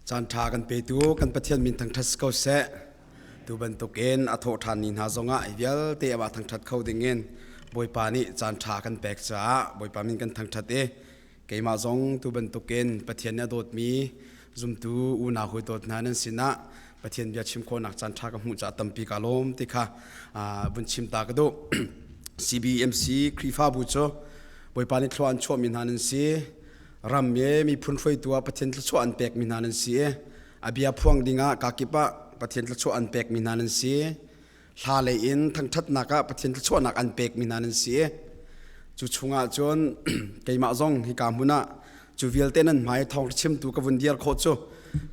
Caan ṭha kan petu kan Pathian min thangṭhat si ko seh. Tu bantukin a thawh ṭhan ni hna zongah hi vialte amah thangṭhat kho dingin Bawipa nih caan ṭha kan pek caah Bawipa min kan thangṭhat i keimah zong tu bantukin Pathian nih a dawtmi zumtu unau hawi dawt hna nan sinah Pathian bia chim khawhnak caan ṭha ka hmuh caah tampi ka lawm ti kha vun chim ta ka duh. CBMC Khrihfabu cu Bawipa nih thlua an chuahmi hna nan si. Ram i miphun hruaitu ah Pathian thluachuah an pekmi hna nan si i a bia phuang dingah kakip ah Pathian thluachuah an pekmi hna nan si. Hla lei in thangṭhatnak ah Pathian thluachuahnak an pekmi hna nan si i cu chungah cun keimah zong hika hmun ah cu vialte nan hmai thawng chimtu ka vun dir khawh cu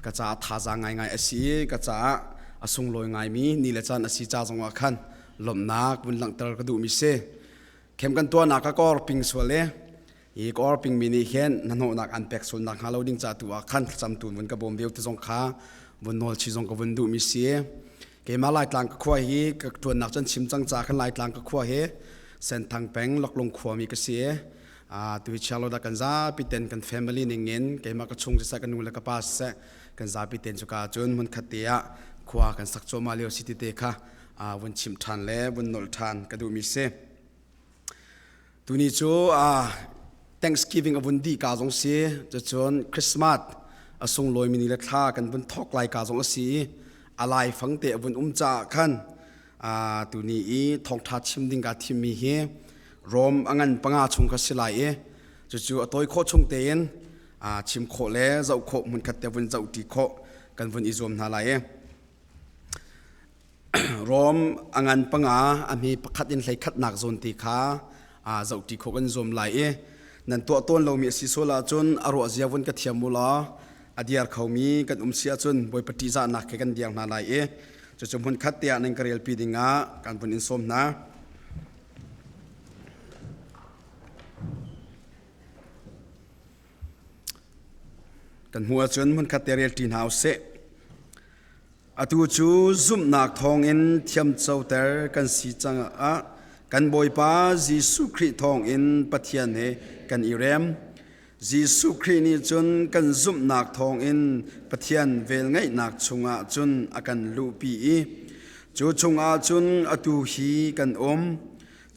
ka caah thazaang ngaingai a si i ka caah a sunglawi ngaimi ni le caan a si ca zongah khan lawmhnak vun langhter ka duhmi si. Khem kan tuahnak a kor ping sual i hi ka or pingmi nih hin hnahnawhnak an pek sualnak hnga lo ding ca tu ah khan thlacam tu vun ka bawm veu ti zong kha vun nawl chi zong ka vun duhmi si. Keimah Laitlang ka khua hi ka ṭuannak cun chim cang ca khan Laitlang ka khua hi Senthang peng Loklung khuami ka si. Tu hi chiang lo dah kan zapi ten kan family ning in keimah ka chung siseh ka nu le ka pa siseh kan zapi ten cuka cun hmunkhat te ah khua kan sak cuahmah lio si ti te kha vun chimh ṭhan le vun nolh ṭhan ka duhmi si. Tuni cu Thanksgiving a vun dih ka zong si, cucun Christmas a sunglawi ni le thla kan vun thawk lai ka zong a si i a laifang te a vun um caah khan tuni i thawngṭha chim ding kaa thimmi hi Rom a ngan panga chung kha si lai i cucu a tawi khawh chung tein chim khawh le zoh khawh hmunkhat te vun zoh ṭi khawh kan vun i zuam hna lai i Rom a ngan panga a hme pakhat in hlei khatnak zawn te kha zohṭi khawh kan zuam lai i nan tuah tawn lomi a si sual ahcun a ruah zia vun ka thiam u law a diar khomi kan um si ahcun Bawipa ṭihzahnak he kan diar hna lai i cucu hmunkhat te ah nan ka relpi dingah kan vun in sawm hna. Kan hmuh ahcun hmunkhat te relṭi hna usih. Atu cu zumhnak thawngin thiamcoter kan si cang ah kan Bawipa Jesuh Khrih thawngin Pathian he kan i rem. Jesuh Khrih nih cun kan zumhnak thawngin Pathian velngeihnak chungah cun a kan luhpi i cu chungah cun atu hi kan um.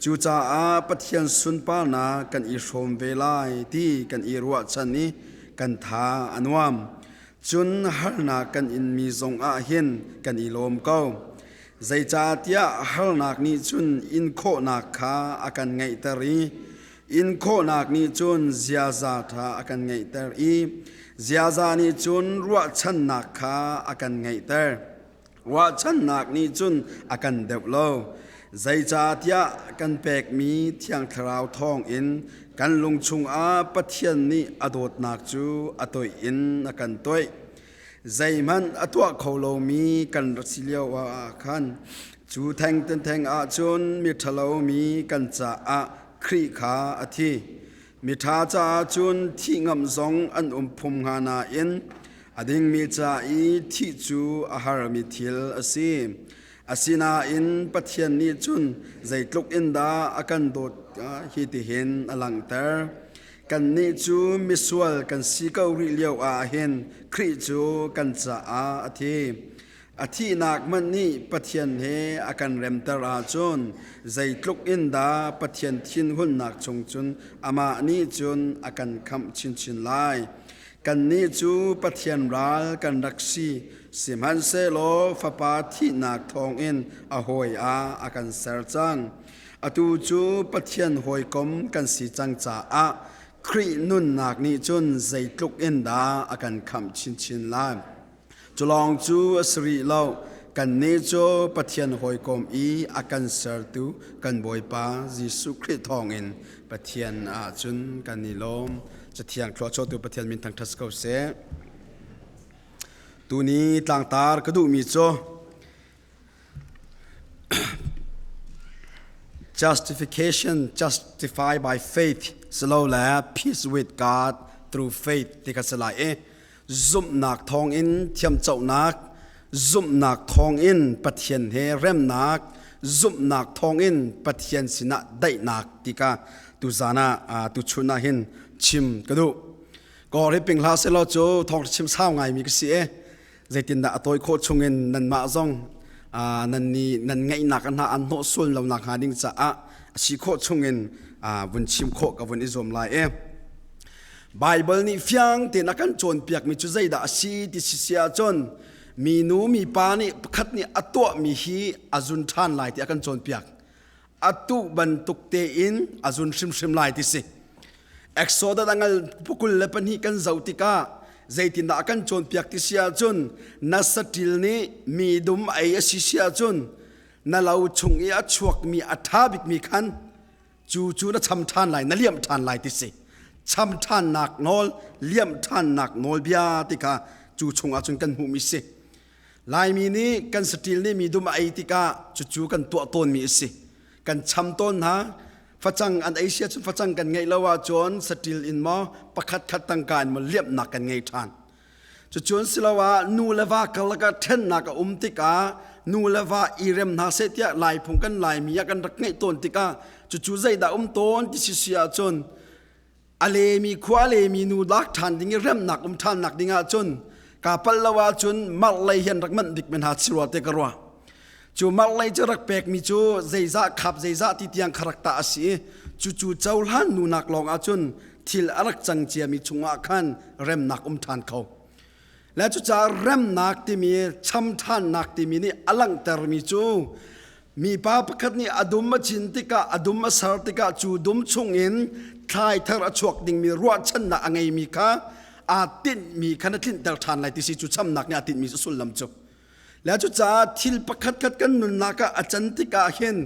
Cucaah Pathian sunparnak kan i hrawm ve lai ti kan i ruahchan i kan tha a nuam. Cun harnak kan inmi zongah hin kan i lawm ko. Zeicahtiah harnak nih cun inkhawhnak kha a kan ngeihter i inkhawhnak nih cun ziaza ṭha a kan ngeihter i ziaza nih cun ruahchannak kha a kan ngeihter. Ruahchannak nih cun a kan deuh lo. Zeicahtiah kan pekmi Thiang Thlarau thawngin kan lung chungah Pathian nih a dawtnak cu a toih in a kan toih. Zeihmanh a tuah kho lomi kan rak si lio ah khan cu theng theng ah cun miṭhalo mi kan caah Khrih kha a thi. Miṭha caah cun thih ngamh zong an um phum hnga nain a dingmi ca i thih cu a harmi thil a si. Asinain Pathian nih cun zeitluk in dah a kan dawt hi tihin a langhter. Kannih cu misual kan si ko rih lio ah hin Khrih cu kan caah a thi. A thihnak hmanh nih Pathian he a kan remter ahcun zeitluk in dah Pathian thinhunnak chung cun amah nih cun a kan khamh chinchin lai. Kannih cu Pathian ral kan rak si, sihmanhsehlaw Fapa thihnak thawngin a hawi ah a kan ser cang. Atu cu Pathian hawikom kan si cang caah Khrih nunnak nih cun zeitluk in dah a kan khamh chinchin lai. Cu lawng cu a si rih lo. Kannih cu Pathian hawikom i a kan sertu kan Bawipa Jesuh Khrih thawngin Pathian ah cun kan i lawm. Cathiang thluachuahtu Pathian min thangṭhat ko seh. Tuni tlangtar ka duhmi cu Justification, justify by faith silole peace with God through faith ti kha si lai i zumhnak thawngin thiamcohnak, zumhnak thawngin Pathian he remnak, zumhnak thawngin Pathian sinah daihnak ti kha tuzan ah tuchun ah hin chim ka duh. Kawr hi ping hlah selaw cu thawng chim sau ngaimi ka si e. Zeitindah a tawi khawh chungin nanmah zong nan ni nan ngaihnak hna an hnawh sual lo nak hnga ding caah a si khawh chungin vun chim khawh ka vun i zuam lai e. Baibal nih fiang tein a kan cawnpiakmi cu zeidah a si ti si si ahcun minu mipa nih pakhat nih a tuahmi hi a zun ṭhan lai ti a kan cawnpiak. Atu bantuk tein a zun hrimhrim lai ti si. Exodus a ngal pukul le pahnih kan zoh tikah zeitindah a kan cawnpiak ti si ahcun na saṭil nih mi dum ei a si si ahcun na lo chung i a chuakmi a ṭha bikmi khan cu cu na cham ṭhan lai na liamh ṭhan lai ti si cham ṭhannak nawl liamh ṭhannak nawlbia ti kha cu chungah cun kan hmuhmi si Laimi nih kan saṭil nih mi dum a ei tikah cucu kan tuah tawnmi a si kan cham tawn hna facang an ei sia cun facang kan ngeih lo ahcun saṭil in maw pakhat khat tangka in maw liamhnak kan ngei ṭhan Cucun siloah nu le va karlak ah ṭhennak a um tikah nu le va i rem hna seh tiah Laiphung kan Laimi ah kan rak ngeih tawn tikah cucu zeidah um tawn ti si si ahcun a lemi khua a lemi nu lak ṭhan ding i remnak um ṭhannak ding ahcun kaa palh lo ahcun marh lei hi an rak manh bik men hna si rua te ka ruah. Cu marh lei cu rak pekmi cu zeizah khap zeizah ti tiang kha rak tah a si i cucu cohlan nunak lawng ahcun thil a rak cang ciami chungah khan remnak um ṭhan kho. Le cucaah remnak timi cham ṭhannak timi nih a langhtermi cu mipa pakhat nih a dum a cin tikah a dum a ser tikah cu dum chungin thlai thar a chuak dingmi ruahchannak a ngeimi kha aa tinhmi kha na tlinhter ṭhan lai ti si cu chamnak nih aa tinhmi sullam cu. Le cucaah thil pakhatkhat kan nunnak ah a can tikah hin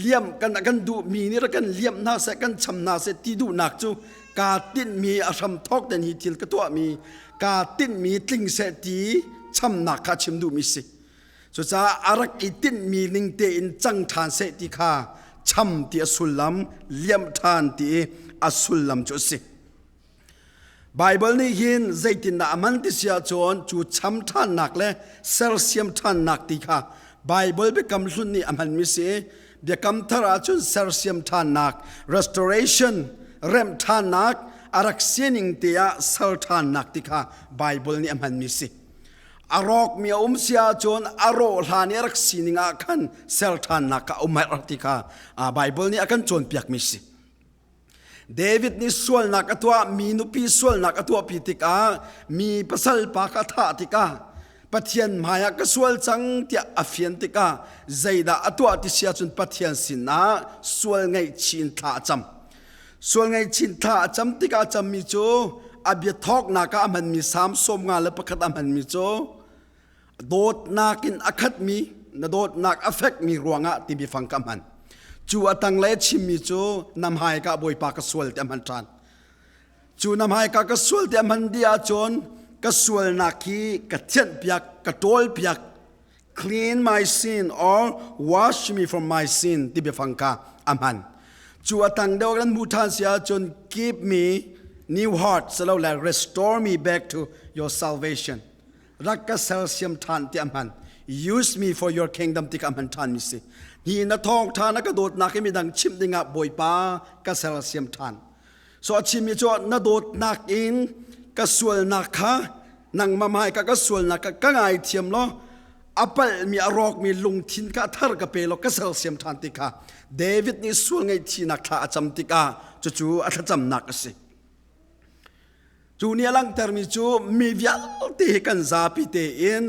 liam kan kan duhmi nih rak kan liamh hna seh kan cham hna seh ti duhnak cu kaa tinhmi a hram thawk ten hi thil ka tuahmi kaa tinhmi tling seh ti chamnak kha chim duhmi si. Cucaah a rak i tinhmi ning tein cang ṭhan seh ti kha cham ti a sullam liamh ṭhan ti a sullam cu a si. Baibal nih hin zeitindah a hman ti si ahcun cu cham ṭhannak le sersiam ṭhannak ti kha Baibal biakam hlun nih a hmanmi si. Biakam thar ahcun sersiam ṭhannak, restoration, remh ṭhannak, a rak sining te ah ser ṭhannak ti kha Baibal nih a hmanmi si. A rawkmi a um si ahcun a rawh hlan i a rak sining ah khan ser ṭhannak kha a um ti kha Baibal nih a kan cawnpiakmi si. David nih sualnak a tuah mi nupi sualnak a tuahpi tikah mi pasal pa kha a thah tikah Pathian hmaiah ka sual cang tiah a fian tikah zeidah a tuah ti si ahcun Pathian sinah sual ngaihchih in thla a cam. Sual ngaihchih thla a cam tikah a cammi cu a bia thawknak ah a hmanmi Salm 51 a hmanmi cu dawtnak in a khatmi na dawtnak a fekmi ruangah ti biafang ka hman cu a tanglei a chimmi cu na hmaika bawipa ka sual ti a hman ṭhan cu na hmaika ka sual ti a hman dih ahcun ka sualnak hi ka thianhpiak ka ṭawlpiak clean my sin or wash me from my sin ti biafang kha a hman cu a tang deuh kan hmuh ṭhan si ahcun keep me new heart silo like restore me back to your salvation rak ka sersiam ṭhan ti a hman use me for your kingdom ti ka hman ṭhan mi si hi na thawng ṭha na ka dawtnak hi midang chimh dingah bawipa ka sersiam ṭhan so a chimmi cu na dawtnak in ka sualnak kha nangmah hmai ka ka sualnak ka ka ngaithiam law a palhmi a rawkmi lungthin kha thar ka pe law ka sersiam ṭhan ti kha David nih sual ngaihchihnak thla a cam tikah cucu a thlacamnak a si Cu nih a langhtermi cu mi vialte hi kan zapi tein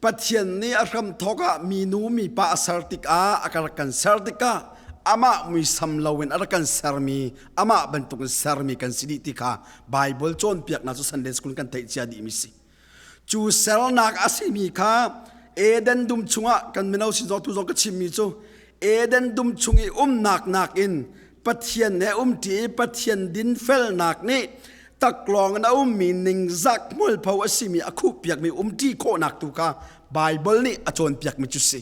Pathian nih a hramthawk ah minu mipa a ser tikah a rak kan ser tikah amah muisam loin a rak kan sermi amah bantukin sermi kan si dih ti kha Baibal cawnpiaknak cu Sunday School kan theih cia dihmi si. Cu sernak a simi kha Eden dum chungah kan mino sin zong tu zong ka chimmi cu Eden dum chung i umnak nakin Pathian he umṭi i Pathian dinfelnak nih taklawng in a ummi ningzak hmualpho a simi a khuhpiakmi umṭi khawhnak tu kha Baibal nih a cawnpiakmi cu si.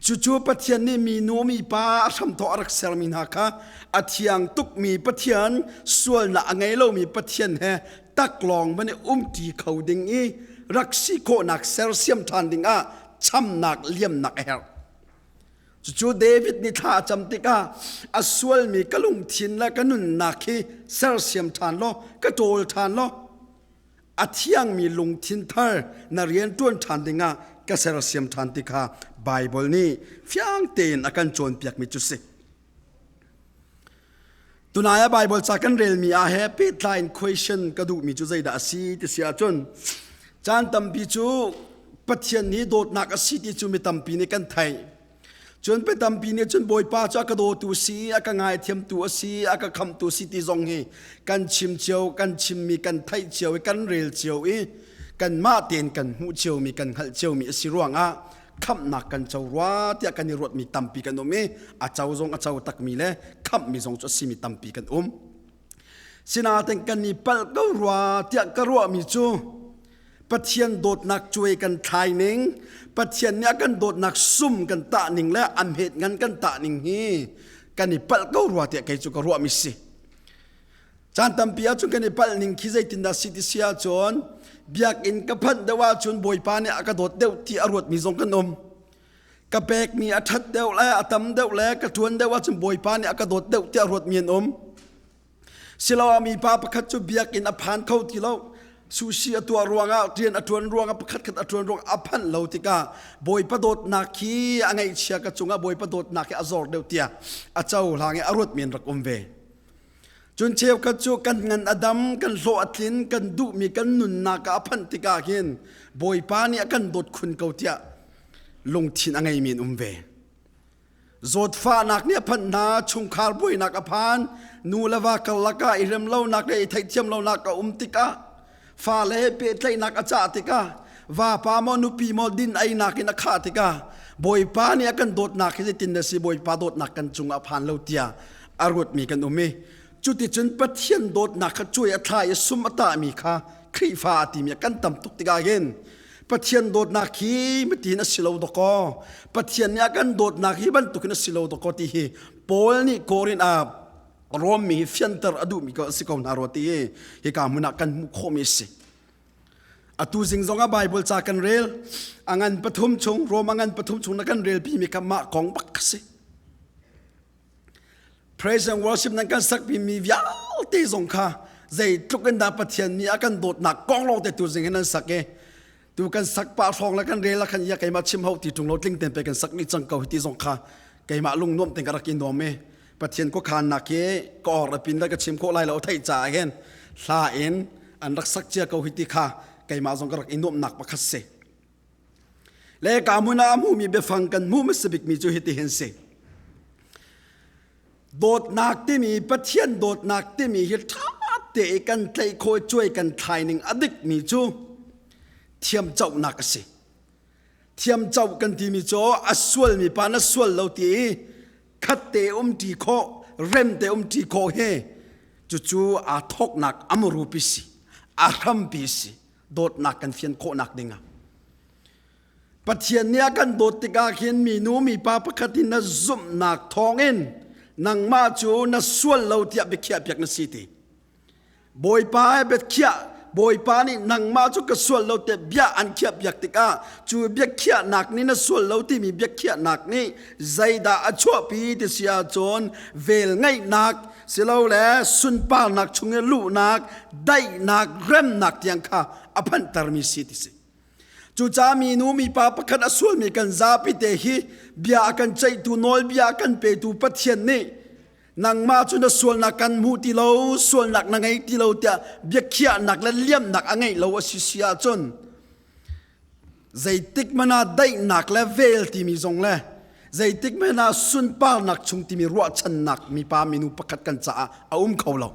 Cucu Pathian nih minu mipa a hramthawk a rak sermi hna kha a thiang tukmi Pathian sualnak a ngei lomi Pathian he taklawng van i umṭi kho ding i rak si khawhnak sersiam ṭhan dingah chamnak liamnak a herh. Cucu David nih thla a cam tikah a sualmi ka lungthin le ka nunnak hi sersiam ṭhan law ka ṭawl ṭhan law a thiangmi lungthin thar na rian ṭuan ṭhan dingah ka sersiam ṭhan ti kha Baibal nih fiang tein a kan cawnpiakmi cu si. Tunai ah Baibal ca kan relmi ah he pehtlai in question ka duhmi cu zeidah a si ti si ahcun caan tampi cu Pathian nih dawtnak a si ti cu mi tampi nih kan theih. Cun mi tampi nih cun Bawipa cu a ka dawtu si, a ka ngaithiamtu a si, a ka khamtu si ti zong hi kan chim cio, kan chimmi kan theih cio i kan rel cio i kanmah tein kan hmuh ciomi kan hngalh ciomi a si ruangah khamhnak kan co rua tiah kan i ruatmi tampi kan um i a co zong a co takmi le khamhmi zong cu a simi tampi kan um. Sinain kan i palh ko rua tiah ka ruahmi cu Pathian dawtnak cuai kan thlai ning, Pathian nih a kan dawtnak sum kan tah ning le a hmet ngan kan tah ning hi kan i palh ko rua tiah kei cu ka ruahmi si. Caan tampi ahcun kan i palh ning khi zeitindah si ti si ahcun biakinn ka phanh deuh ahcun Bawipa nih a ka dawt deuh ti a ruatmi zong kan um. Ka pekmi a ṭhat deuh le a tam deuh le ka ṭuan deuh ahcun Bawipa nih a ka dawt deuh tiah a ruatmi an um. Siloah mipa pakhat cu biakinn a phan kho ti lo. Sushi a tuah ruangah rian a ṭuan ruangah pakhat khat a ṭuan ruangah a phanh lo tikah Bawipa dawtnak hi a ngaihchia ka cungah Bawipa dawtnak hi a zor deuh tiah a cohlang i a ruatmi an rak um ve. Cun cheukhat cu kan ngan a dam, kan hlawh a tlin, kan duhmi kan nunnak ah a phanh tikah hin Bawipa nih a kan dawt khun ko tiah lungthin a ngeimi an um ve. Zawtfahnak nih a phanh hna, chungkhar buainak a phan, nu le va karlak ah i rem lonak le i theihthiam lonak a um tikah, fale he pehtlaihnak a cah tikah, vapa maw nupi maw din einak in a khah tikah, Bawipa nih a kan dawtnak hi zeitin na si Bawipa dawtnak kan cungah a phan lo tiah a ruatmi kan um i cuticun Pathian dawtnak kha cuai a thla i sum a tahmi kha Khrihfa a timi kan tam tuk tikah hin Pathian dawtnak hi matin a si lo dakaw Pathian nih a kan dawtnak hi bantukin a si lo dakaw ti hi Paul nih Korin ah Rom mi hi fianter a duhmi ko a si ko hna rua ti hi hika hmun ah kan hmuh khawhmi a si. Atu zing zong ah Bible ca kan rel a ngan pathum chung Rom a ngan pathum chung na kan rel pi mi kha mah kong bak a si. Praise and worship nan kan sakpi mi vialte zong kha zeitluk in dah Pathian nih a kan dawtnak kong lawng te tu zing hin nan sak i tu kan sak pah hrawng le kan rel ah khan ia keimah chim ho ti ṭung lo tling ten pe kan sak ni cang ko hi ti zong kha keimah lung nuam ten ka rak i nuam i Pathian khuakhannak hi ka or a pin le ka chim khawh lai lo theih caah hin hla in an rak sak cia ko hi ti kha keimah zong ka rak i nuamhnak pakhat si. Le ka hmun ah a hmumi biafang kan hmuh hmasa bikmi cu hiti hin si. Dawtnak timi Pathian dawtnak timi hi ṭha te i kan tlaih khawh cuai kan thlai ning a dikmi cu thiamcohnak a si. Thiamcoh kan timi cu a sualmi pa na sual lo ti i khat te umṭi khawh, rem te umṭi khawh hi cucu aa thawknak a murupi si, a hrampi si. Dawtnak kan fian khawhnak dingah. Pathian nih a kan dawt tikah khin minu mipa pakhat in na zumhnak thawngin nangmah cu na sual lo tiah biakhiah piak na si ti. Bawipa he biakhiah Bawipa nih nangmah cu ka sual lo tiah bia an khiah piak tikah cu biakhiahnak nih na sual lo timi biakhiahnak nih zeidah a chuahpi ti si ahcun vel ngeihnak silole sunparnak chung i luhnak daihnak remnak tiang kha a phanhtermi si ti si. Cucaah minu mipa pakhat a sualmi kan zapi te hi bia a kan ceihtu nawlbia a kan petu Pathian nih nangmah cu na sualnak kan hmu ti lo sualnak na ngei ti lo tiah biakhiahnak le liamnak a ngeih lo a si si ahcun zeitik hmanh ah daihnak le vel timi zong le zeitik hmanh ah sunparnak chung timi ruahchannak mipa minu pakhat kan caah a um kho lo.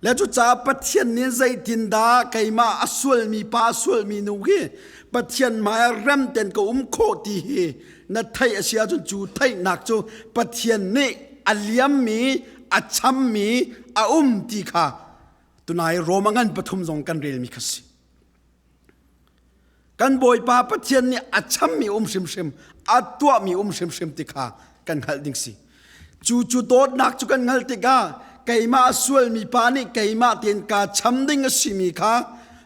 Le cucaah Pathian nih zeitindah keimah a sualmi pa a sualmi nu hi Pathian hmai ah rem tein ka um khawh ti hi na theih a si ahcun cu theihnak cu Pathian nih a liammi a chammi a um ti kha tunai Roma ngan pathum zong kan relmi kha si. Kan Bawipa Pathian nih a chammi um hrimhrim, a tuahmi um hrimhrim ti kha kan hngalh ding si. Cu cu dawtnak cu kan hngalh tikah keimah a sualmi pa nih keimah tein kaa cham ding a simi kha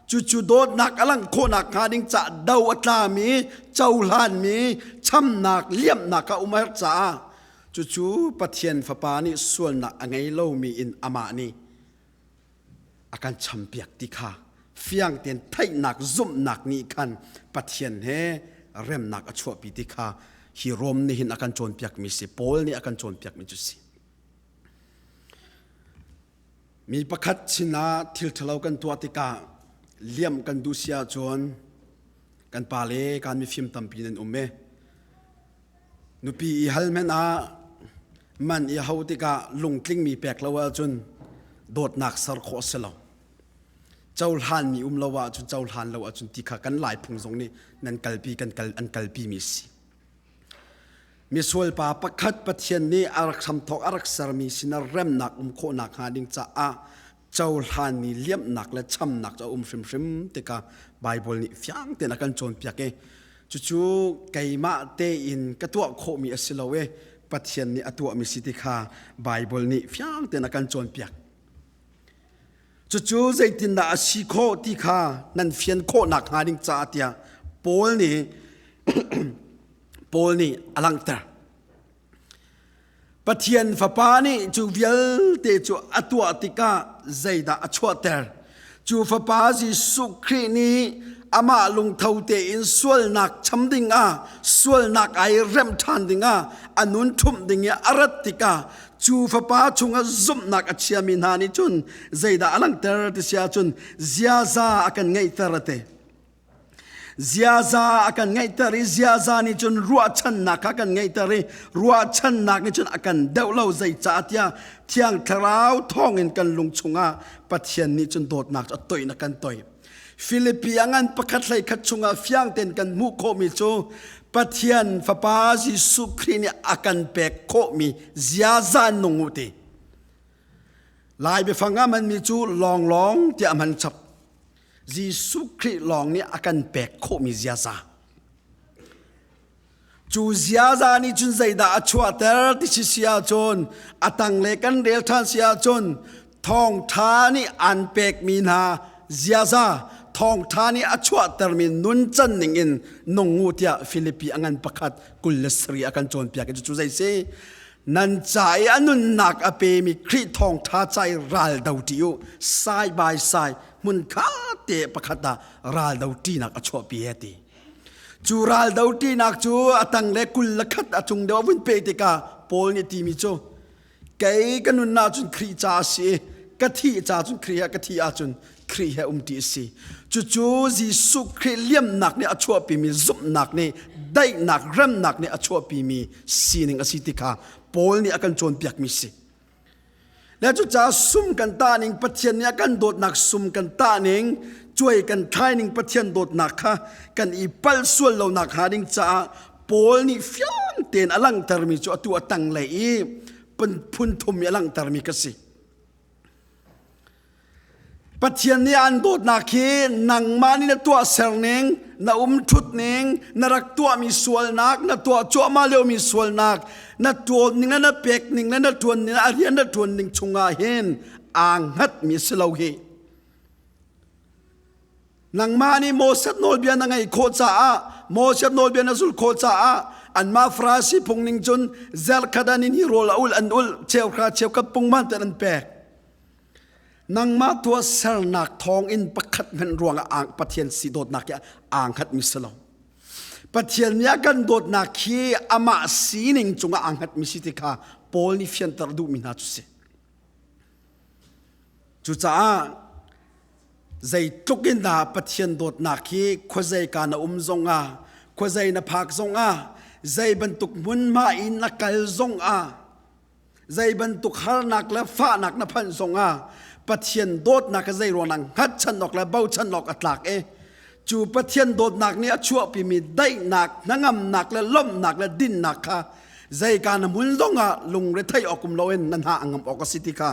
cucu dawtnak a langh khawhnak hnga ding cah do a tlami, cohlanmi, Chamnak liamnak a um a herh caah cucu Pathian Fapa nih sualnak a ngei lomi in amah nih a kan champiak ti kha fiang tein theihnak zumhnak nih khan Pathian he remnak a chuahpi ti kha hi Rom nih hin a kan cawnpiakmi si Paul nih a kan cawnpiakmi cu si. Mi pakhat sinah thil ṭhalo kan tuah tikah liam kan duh si ahcun kan pale kan mifim tampi nan um e. Nupi i hal hmanh ah man i ho tikah lungtlingmi pek lo ahcun dawtnak ser khawh a si lo. Cohlanmi um lo ahcun cohlan lo ahcun ti kha kan Lai phung zong nih nan kalpi kan kal an kalpi mi a si. Misual pa pakhat Pathian nih a rak hramthawk a rak sermi sinah remnak um khawhnak hnga ding caah cohlanmi liamhnak le chamnak cu a um hrimhrim tikah Baibal nih fiang tein a kan cawnpiak i cucu keimah tein ka tuah khawhmi a si lo i Pathian nih a tuahmi si ti kha Baibal nih fiang tein a kan cawnpiak. Cucu zeitindah a si khawh ti kha nan fian khawh nakhnga ding caah tiah Paul nih Paul nih a langhter. Pathian Fapa nih cu vialte cu a tuah tikah zeidah a chuahter? Cu Fapa Jesuh Khrih nih amah lungtho tein sualnak cham dingah sualnak ai remh ṭhan dingah a nun ṭhumh ding i a rat tikah cu fapa chungah zumhnak a chiami hna nih cun zeidah a langhter ti si ahcun ziaza a kan ngeihter a ti. Ziaza a kan ngeihter i ziaza nih cun ruahchannak kha kan ngeihter i ruahchannak nih cun a kan deuh lo zeicahtiah Thiang Thlarau thawngin kan lung chungah Pathian nih cun dawtnak cu a toih na kan toih. Filipi a ngan pakhat hlei khat chungah fiang tein kan hmuh khawhmi cu Pathian Fapa Jesuh Khrih nih a kan pek khawhmi ziaza nung u ti. Lai biafang ah hmanmi cu lawnglawng tiah a hman chap. Jesuh Khrih lawng nih a kan pek khawhmi ziaza. Cu ziaza nih cun zeidah a chuahter ti si si ahcun a tangle kan rel ṭhan si ahcun thawngṭha nih an pekmi hna ziaza thawngṭha nih a chuahtermi nuncan ning in nung u tiah Filipi a ngan pakhat 27 a kan cawnpiak i cucu zei si nan ca i a nunnak a pemi Khrih thawngṭha ca i ral do ṭi u side by side hmun kha te pakhat ah ral do ṭinak a chuahpi he ti. Cu ral doṭinak cu a tang le 21 a cung deuh a vun peh tikah Paul nih timi cu kei ka nunnak cun Khrih ca a si i ka thih ca cun Khrih he ka thih ahcun Khrih he umṭi a si. Cucu Jesuh Khrih liamnak nih a chuahpimi zumhnak nih daihnak remnak nih a chuahpimi sining a si ti kha Paul nih a kan cawnpiakmi si. Le cucaah sum kan tah ning Pathian nih a kan dawtnak sum kan tah ning cuai kan thlai ning Pathian dawtnak kha kan i palh sual lonak hnga ding caah Paul nih fiang tein a langhtermi cu atu a tanglei i phun thum i a langhtermi ka si. Pathian nih an dawtnak hi nangmah nih na tuahser ning, na umṭhut ning, na rak tuahmi sualnak, na tuah cuahmah liomi sualnak, na tuan ning le na pek ning le na ṭuan ning a rian na ṭuan ning chungah hin aa hngatmi si lo hi. Nangmah nih Moses nawlbia na ngaih khawh caah Moses nawlbia na zulh khawh caah anmah Farasi phung ning cun zerkhat an in hi rawl a ulh an ulh cheuhra cheukhat pungman ten an pek. Nangmah tuahsernak thawngin pakhat hmanh ruangah ang Pathian si dawtnak hi aa hngatmi si lo. Pathian nih a kan dawtnak hi amah sining cungah aa hngatmi si ti kha Paul nih fianter duhmi hna cu si. Cucaah zeitluk in dah Pathian dawtnak hi khuazei ka na um zongah, khuazei na phak zongah, zei bantuk hmunhma in na kal zongah, Zei bantuk harnak le fahnak na phanh zongah Pathian dawtnak ka zei ruangah hngatchan awk le bochan awk a tlak i cu Pathian dawtnak nih a chuahpimi daihnak, hnangamnak le lawmhnak le dinnak kha zeika na hmun zongah lungre theih awk um loin na hna a ngam awk a si ti kha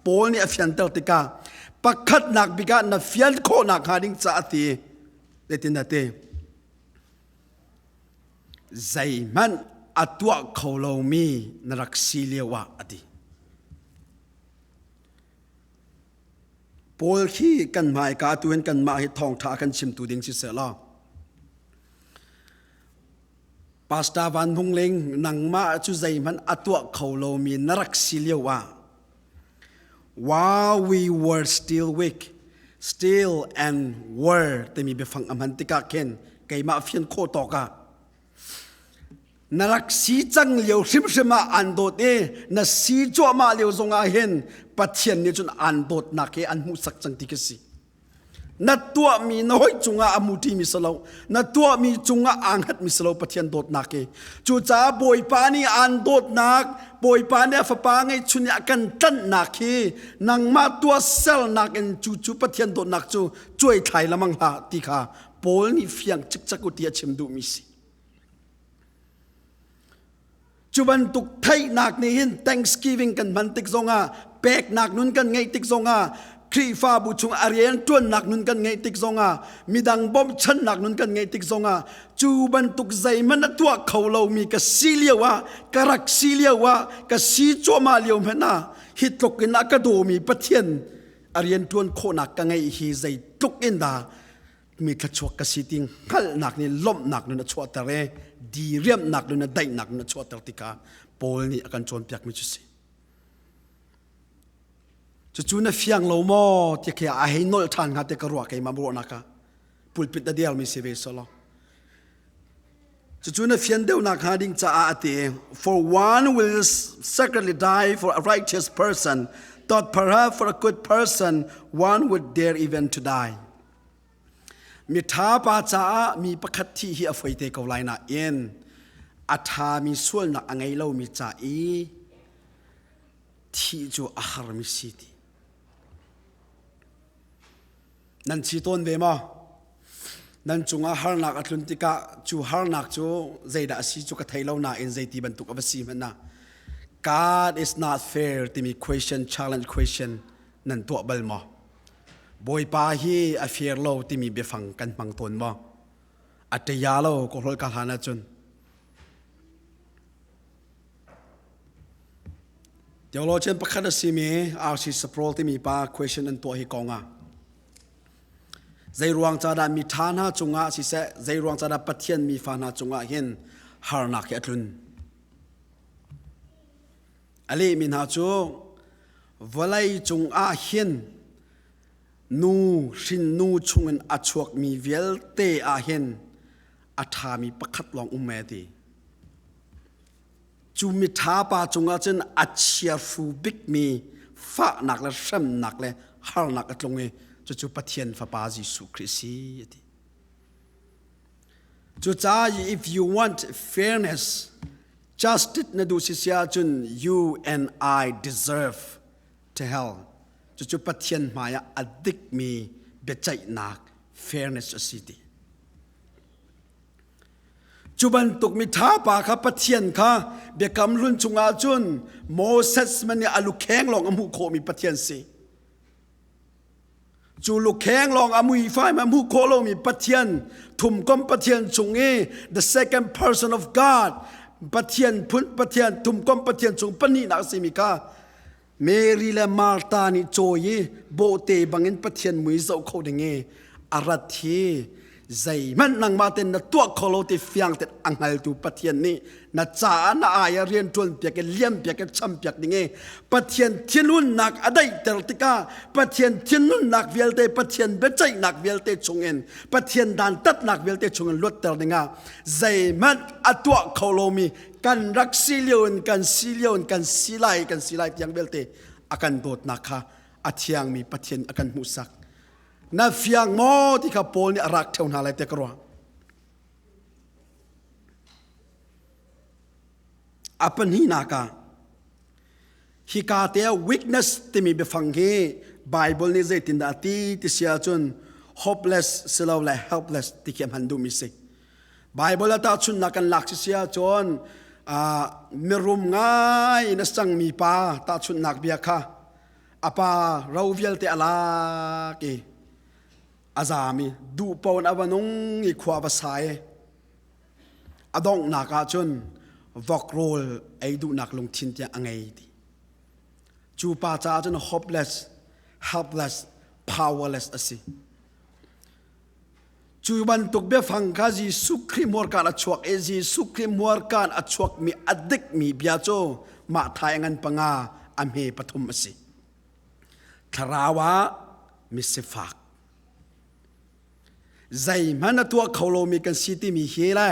Paul nih a fianter tikah pakhatnak bik ah na fian khawhnak hnga ding caah ti zeitin a ti Zeihmanh a tuah kho lomi na rak si lioah a ti. Paul khi kan hmaika tu hin kanmah hi thawngṭha a kan chimtu ding si seh law. Pastor Van Hung Ling, nangmah cu zeihmanh a tuah kho lomi na rak si lio ah while we were still weak, still and were timi biafang a hman tikah khin keimah fian khawh tawk ah na rak si cang lio hrimhrim ah an dawt i na si cuahmah lio zongah hin Pathian nih cun an dawtnak hi an hmuhsak cang ti ka si. Na tuahmi na hawi cungah a muṭimi si lo. Na tuahmi cungah aa hngatmi si lo Pathian dawtnak hi. Cucaah Bawipa nih aan dawtnak, Bawipa nih a fapa ngeihchun i a kan tlanhnak hi nangmah tuahsernak in cu cu Pathian dawtnak cu cuaithlai lamang hlah ti kha Paul nih fiang cikcek u ti a chim duhmi si. Cu bantuk theihnak nih hin Thanksgiving kan hman tik zongah peknak nun kan ngeih tik zongah Khrihfabu chung a rian ṭuannak nun kan ngeih tik zongah midang bawmchannak nun kan ngeih tik zongah cu bantuk zeihmanh a tuah kho lomi ka si lio ah ka rak si lio ah ka si cuahmah lio hmanh ah hi tluk in a ka dawmi Pathian a rian ṭuan khawhnak ka ngeih hi zeitluk in dah mi thluachuak ka si ti hngalhnak nih lawmhnak nun a chuahter i diriamhnak nun a daihnak nun a chuahter tikah Paul nih a kan cawnpiakmi cu si. Cucu na fiang lo maw ti khi a hei nolh ṭhan hnga te ka ruah keimah ruahnak ah pulpit a dermi si ve solo. Cucu na fian deuhnak hnga ding caah a ti for one will secretly die for a righteous person thought perhaps for a good person one would dare even to die. Miṭha pa caah mi pakhat thih hi a foi te ko lai nain a ṭhami sualnak a ngei lomi ca i thih cu a harmi si ti. Nan si tawn ve maw? Nan cungah harnak a tlun tikah cu harnak cu zeidah a si cu ka thei lo nain zeiti bantuk a va si hmanh ah God is not fair timi question challenge question nan tuah bal maw? Bawipa hi a fir lo timi biafang kan hmang tawn maw? A ṭaya lo ka hlol ka hlan ahcun. Theologian pakhat a simi R.C. Sproul timi pa question an tuah hi kong ah zei ruang ca dah mi ṭha hna cungah siseh zei ruang ca dah Pathian mi fa hna cungah hin harnak hi a tlun A lehmi hna cu vawlei cungah hin nu hrinnu chungin a chuakmi vialte ah hin a ṭhami pakhat lawng um e ti. Cu miṭha pa cungah cun a chiahru bikmi fahnak le hremnak le harnak a tlung i cucu Pathian Fapa Jesuh Khrih a si a ti. Cucaah if you want fairness, justice na duh si si ahcun you and I deserve to hell. Cucu Pathian hmaiah a dikmi biaceihnak fairness a si ti. Cu bantuk mitha pa kha Pathian kha biakam hlun chungah cun Moses man nih a lukheng lawng a hmuh khawhmi Pathian si. Cu lukheng lawng a mui fai ma hmuh khawh lomi Pathian thumkom Pathian chung i the second person of God Pathian phun Pathian thumkom Pathian chung pahnihnak a simi kha Mary le Martha nih cawi i bawhte bangin Pathian mui zoh kho ding i a rat hi zeihmanh nangmah ten na tuah kho lo ti fiang ten a hngaltu Pathian nih na caah na ai ah rian ṭuan piak i liam piak i cham piak ding i Pathian thinhunnak a daihter tikah Pathian thinhunnak vialte Pathian biaceihnak vialte chungin Pathian dantatnak vialte chungin luatter dingah zeihmanh a tuah kho lomi kan rak si lio in kan si lio in kan si lai kan si lai tiang vialte a kan dawtnak kha a thiangmi Pathian a kan hmuhsak Na fiang maw ti kha Paul nih a rak ṭheo hna lai tiah ka ruah. A pahnihnak ah hika te ah weakness timi biafang hi Bible nih zeitindah a ti ti si ahcun hopeless silole helpless ti khi a hman duhmi si. Bible ah tahchunhnak kan lak si si ahcun mirum ngai in a cangmi pa tahchunhnak bia kha a pa ro vialte a lak i a zaam i duh paoh in a va nung i khua va sa i a donghnak ah cun vok rawl ei duhnak lungthin tiang a ngei ti cu pa caah cun hopeless helpless powerless a si. Cu bantuk biafang kha Jesuh Khrih hmurka in a chuak i Jesuh Khrih hmurka in a chuakmi a dikmi bia cu mah thai a ngan panga a hme pathum a si. Thlarau ah misifak. Zeihmanh a tuah kho lomi kan si timi hi le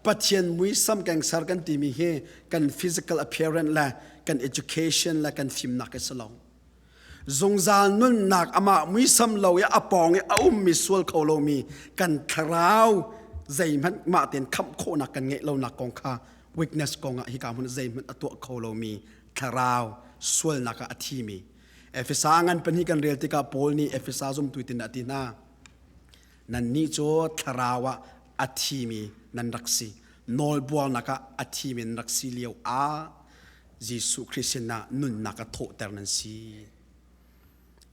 Pathian muisam kengser kan timi hi kan physical appearance le kan education le kan fimnak a si lo. Zungzal nunnak amah muisam lo i a pawng i a ummi sual kho lomi kan thlarau zeihmanh mah tein khamh khawhnak kan ngeih lonak kong kha weakness kong ah hika hmun zeihmanh a tuah kho lomi thlarau sualnak ah a thimi Efesa ngan pahnih kan rel tikah Paul nih Efesa zumtu tin a ti hna nannih cu thlarau ah a thimi nan rak si nawlbuarnak ah a thimi nan rak si lio ah Jesuh Khrih sinah nunnak a thawhter nan si.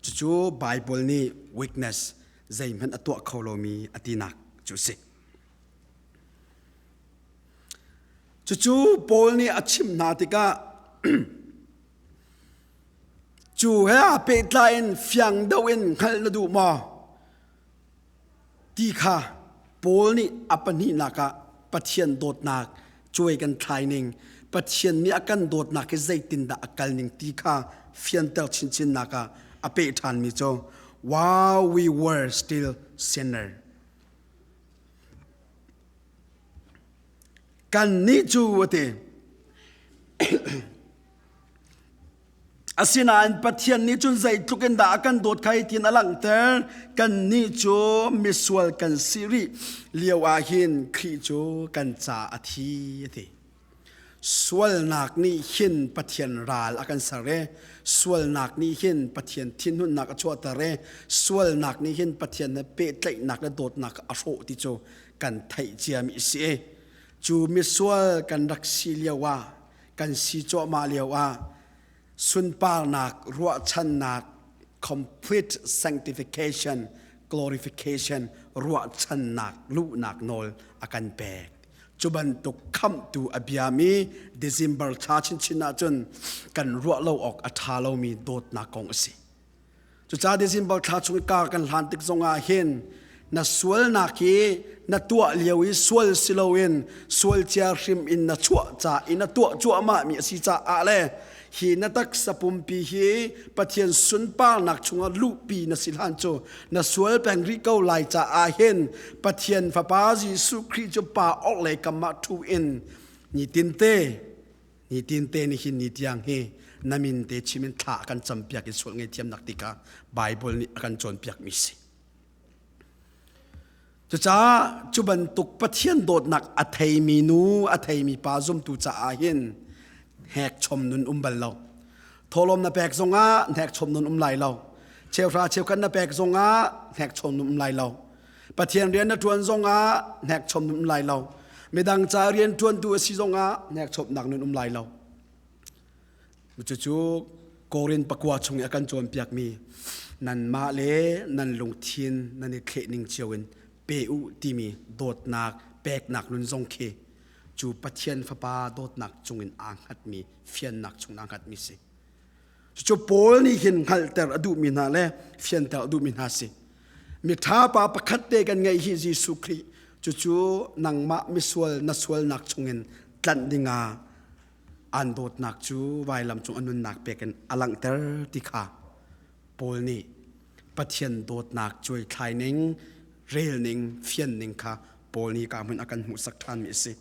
Cucu Baibal nih weakness zeihmanh a tuah kho lomi a tinak cu a si. Cucu Paul nih a chimh hna tikah cu he aa pehtlai in fiang deuh in hngalh na duh maw? Ti kha Paul nih a pahnihnak ah Pathian dawtnak cuai kan thlai ning, Pathian nih a kan dawtnak hi zeitindah a kal ning ti kha fianter chinchinnak ah a peh ṭhanmi cu while we were still sinner. Kannih cu a ti. Asinain Pathian nih cun zeitluk in dah a kan dawt kha hitin a langhter. Kannih cu misual kan si rih lio ah hin Khrih cu kan ca a thi a ti. Sualnak nih hin Pathian ral a kan ser i sualnak nih hin Pathian thinhunnak a chuahter i sualnak nih hin Pathian he pehtlaihnak le dawtnak a hrawh ti cu kan theih ciami a si i cu misual kan rak si lio ah kan si cuahmah lio ah sunparnak ruahchannak complete sanctification glorification ruahchannak luhnak nawl a kan pek cu bantuk khamhtu a biami December thla chinchin ahcun kan ruah lo awk a ṭha lomi dawtnak kong a si Cucaah December thla chung i kar kan hlan tik zongah hin na sualnak hi na tuah lio i sual si loin sual cia hrim in na chuah ca i na tuah cuahmah mi a si caah le hi na taksa pumpi hi Pathian sunparnak chungah luhpi na si hlan cu na sual peng rih ko lai caah hin Pathian Fapa Jesuh Khrih cu Pa orhlei kam ah ṭhu in nitinte Nitin te nihin ni tiang hi na min te chim in thla a kan campiak i sual ngaihthiamnak ti kha Bible nih a kan cawnpiak mi si. Cucaah cu bantuk Pathian dawtnak a theimi nu, a theimi pa zumtu caah hin hnek chom nun um bal lo. Thawhlawm na pek zongah hnek chom nun um lai lo. Cheuhra cheukhat na pek zongah hnek chom nun um lai lo. Pathian rian na ṭuan zongah hnekchom nun um lai lo. Midang ca rian ṭuantu a si zongah hnekchomnak nun um lai lo. Cucu Korin pakua chung i a kan cawnpiakmi nanmah le nan lungthin nan i thleh ning cio in pe u timi dawtnak peknak nun zong khi cu Pathian Fapa dawtnak cungin aa hngatmi fiannak chung aa hngatmi si. Cucu Paul nih hin hngalhter a duhmi hna le fianter a duhmi hna si. Miṭha pa pakhat te kan ngeih hi Jesuh Khrih cucu nangmah misual na sualnak chungin tlanh dingah an dawtnak cu vailam cung a nunnak pek in a langhter ti kha Paul nih Pathian dawtnak cuaithlai ning rel ning fian ning kha Paul nih ka hmun a kan hmuhsak ṭhanmi a si.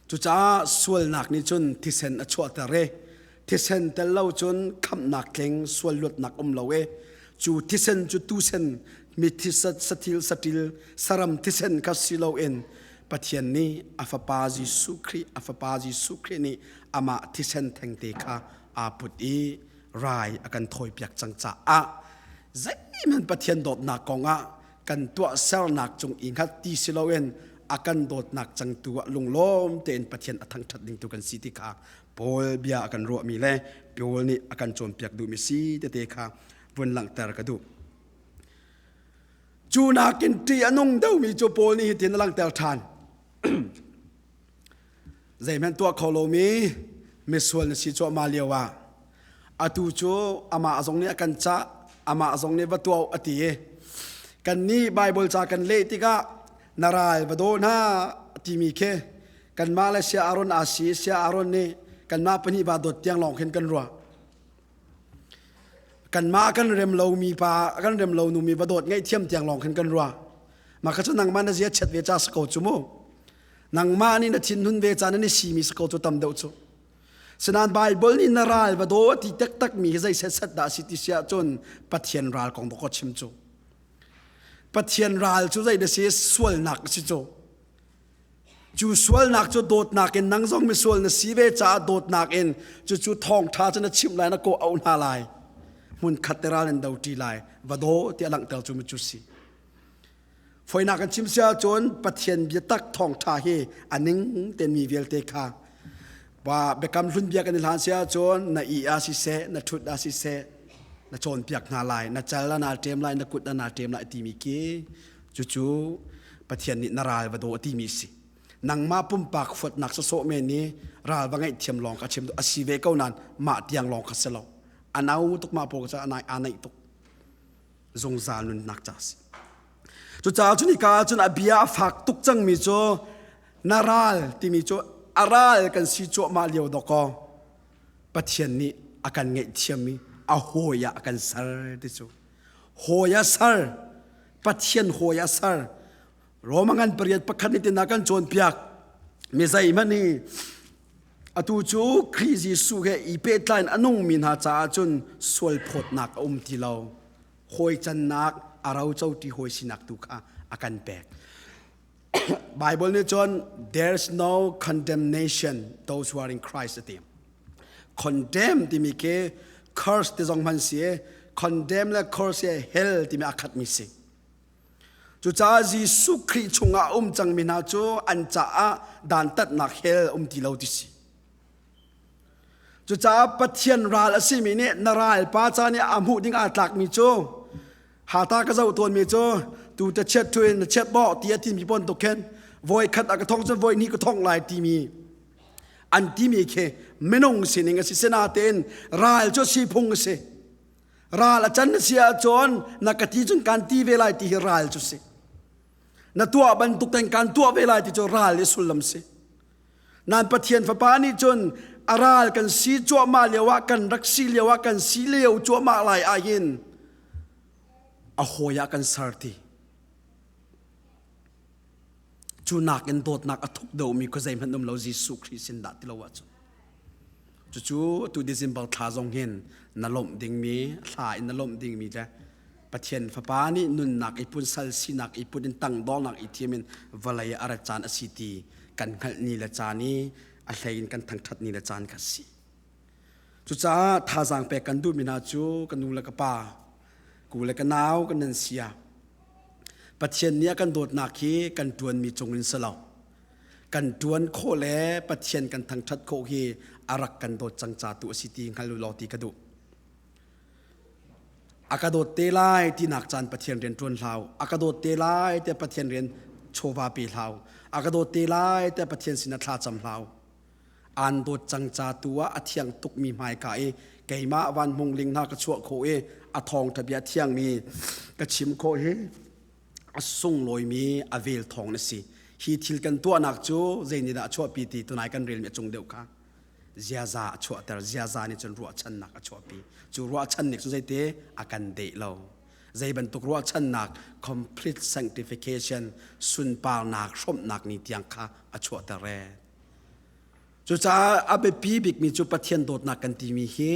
Cucaah sualnak nih cun thisen a chuahter i thisen tel lo cun khamhnak tling sual luatnak um lo i cu thisen cu tusen mi thisat sathil saṭil saram thisen kha si loin Pathian nih a fapa Jesuh Khrih a fapa Jesuh Khrih nih amah thisen thengte kha aa put i rai a kan thawipiak cang caah zeihmanh Pathian dawtnak kongah kan tuahsernak cung i hngat ti si loin a kan dawtnak cangtu ah lunglawm tein Pathian a thangṭhat ding tu kan si ti kha Paul bia a kan ruahmi le Paul nih a kan cawnpiak duhmi si tete kha vun langhter ka duh. Cu nakin ṭih a nung deuhmi cu Paul nih hitin a langhter ṭhan. Zeihmanh tuah kho lomi misual na si cuahmah lio ah atu cu amah zong nih a kan cah amah zong nih va tuah a ti i. Kannih Baibal ca kan leh tikah na ral va daw hna timi khi kanmah le Sia Aaron aa si Sia Aaron nih kanmah pahnih ba dawt tiang lawng khin kan ruah. Kanmah kan rem lomi pa kan rem lo numi va dawt ngaihthiam tiang lawng khin kan ruah. Mah kha cu nangmah na zia chiat ve ca si ko cu mu. Nangmah nih na thinhun ve ca nan i simi si ko cu tam deuh cu. Sinain Baibal nih na ral va daw a ti taktakmi hi zei setset dah a si ti si ahcun Pathian ral kong bawk chim cu. Pathian ral cu zei da si sualnak a si cu. Cu sualnak cu dawtnak in nang zong misual na si ve caah dawtnak in cucu thawngṭha cu na chimh lai na kawh auh hna lai. Hmun khat te ral in do ṭi lai. Va daw ti a langhter cu mi cu si. Foinak kan chim si ahcun Pathian biatak thawngṭha hi a ning ten mi vialte kha pa biakam hlun bia kan i hlan si ahcun na i ah siseh na ṭhut ah siseh na cawnpiak hna lai na cal ah naa ṭem lai na kut ah naa ṭem lai timi khi cucu Pathian nih na ral va daw a timi si nangmah pumpak fuatnak sawsawh men nih ral va ngaihthiam lawng kha chim a si ve ko nain mah tiang lawng kha si lo a nau tuk mah pawl kha a naih tuk zungzal nunnak ca a si. Cucaah cun hika ah cun a bia a fak tuk cangmi cu na ral timi cu a ral kan si cuahmah lio dawkaw Pathian nih a kan ngaihthiam i a hawi ah a kan ser ti cu hawi a ser Pathian hawi a ser Roma ngan pariat pakhat nih tin a kan cawnpiak mi zeihmanh hi atu cu Khrih Jesuh he i pehtlai in a nungmi hna caah cun sual phawtnak a um ti lo hawi cannak a roco ti hawi sinak tu kha a kan pek Bible nih cun there's no condemnation those who are in Christ a ti condemn timi khi curse ti zong hman si condemn le curse hi hell timi a khatmi si Cucaah Jesuh Khrih chungah a um cangmi hna cu an caah dantatnak hell um ti lo ti si. Cucaah Pathian ral a simi nih na ralpa ca nih a hmuh ding aa tlakmi cu hata ka zoh tawnmi cu tu te chiat thu in na chiat bawh ti a timi bantuk khin voi khat a ka thong cun voi hnih ka thong lai timi an timi khi minung sining a si sinatein ral cu siphung a si. Ral a can na si ahcun na ka ti cun kan ti ve lai ti hi ral cu si. Na tuah bantuk ten kan tuah ve lai ti cu ral i sullam si. Nan Pathian Fapa nih cun a ral kan si cuahmah lio ah kan rak si lio ah kan si lio cuahmah lai ah hin a hawi ah kan ser ti. Cu nakin dawtnak a thuk deuhmi khuazei zeihmanh um lo Jesuh Khrih sin dah ti lo ahcun. Cucu tu December thla zong hin na lawmh dingmi thla in na lawmh dingmi le Pathian Fapa nih nunnak i pun sal sinak i put in tangdornak i thiam in vawlei a rat caan a si ti kan hngalh ni le caan i a hlei in kan thangṭhat ni le caan kha si. Cucaah thazaang pek kan duhmi hna cu ka nu le ka pa, ku le ka nau kan nan sia. Pathian nih a kan dawtnak hi kan ṭuanmi cungin si lo. Kan ṭuan khawh le Pathian kan thangṭhat khawh hi a rak kan dawt cang ca tu a si ti hngal u law ti ka duh. A ka dawt te lai tinak caan Pathian rian ṭuan hlau. A ka dawt te lai tiah Pathian rian chawva pe hlau. A ka dawt te lai tiah Pathian sinah thla cam hlau. Aan dawt cang ca tu ah a thiang tukmi hmaika i keimah van hmung ling hna ka chuah khawh i a thawngṭha bia thiangmi ka chim khawh hi a sunglawimi a vel thawng na si. Hi thil kan tuahnak cu zeinihdah a chuahpi ti tunai kan relmi a cung deuh kha ziaza a chuahter. Ziaza nih cun ruahchannak a chuahpi. Cu ruahchan nih cun zeite a kan deih lo. Zei bantuk ruahchannak complete sanctification sunparnak hrawmhnak ni tiang kha a chuahter re. Cucaah a biapi bikmi cu Pathian dawtnak kan timi hi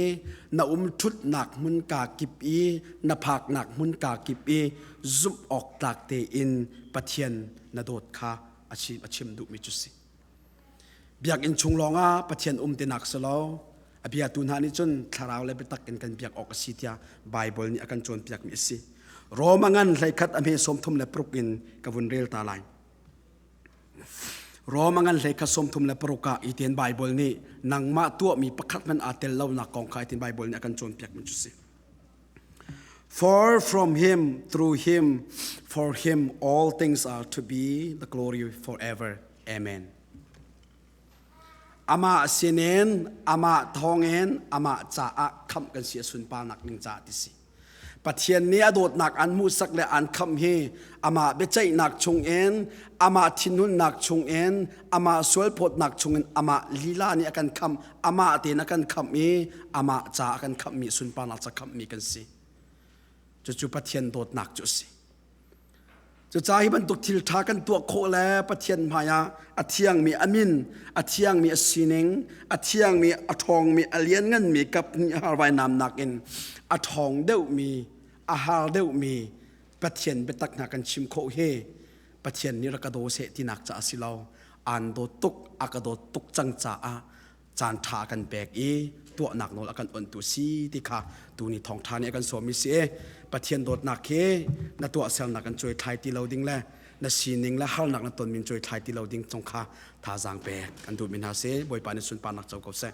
na um ṭhutnak hmunka kip i na phaknak hmunka kip i zumh awk tlak tein Pathian na dawt kha a chim, a chim duhmi cu si. Biakinn chung lawngah Pathian um tinak si lo. A biatu hna nih cun thlarau le biatak in kan biak awk a si tiah Baibal nih a kan cawnpiakmi a si. Roma ngan hleikhat a hme 36 in ka vun rel ta lai. Rom a ngan hlei kha 36 ah iten Baibal nih nangmah tuahmi pakhat hmanh aa tel lonak kong kha itin Baibal nih a kan cawnpiakmi cu si. For from him, through him, for him all things are to be the glory forever. Amen. Amah sinin, amah thawngin, amah caah khamh kan si a sunparnak ning caah ti si. Pathian nih a dawtnak an hmuhsak le an khamh hi amah biaceihnak chungin, amah thinhunnak chungin, amah sualphawtnak chungin amah lila nih a kan khamh, amah tein a kan khamh i amah ca a kan khamhmi sunparnak ca khamhmi kan si. Cucu Pathian dawtnak cu a si. Cucaah hi bantuk thil ṭha kan tuah khawh le Pathian hmaiah a thiangmi a min, a thiangmi a sining, a thiangmi a ṭhawngmi a liannganmi kap hnih har vainam nakin a ṭhawng deuhmi, a har deuhmi Pathian biatak hna kan chim khawh hi Pathian nih rak ka daw seh tinak caah a si lo. Aan dawt tuk, a ka dawt tuk cang caah caan ṭha a kan pek i tuahnak nawl a kan onhtu si ti kha tuni thawngṭha nih a kan sawmmi si i Pathian dawtnak khi na tuahsernak an cuai thlai ti lo ding le na sining le harnak na tonmi cuai thlai ti lo ding cung kha thazaang pek an duhmi hna si. Bawipa nih sunparnak co ko seh.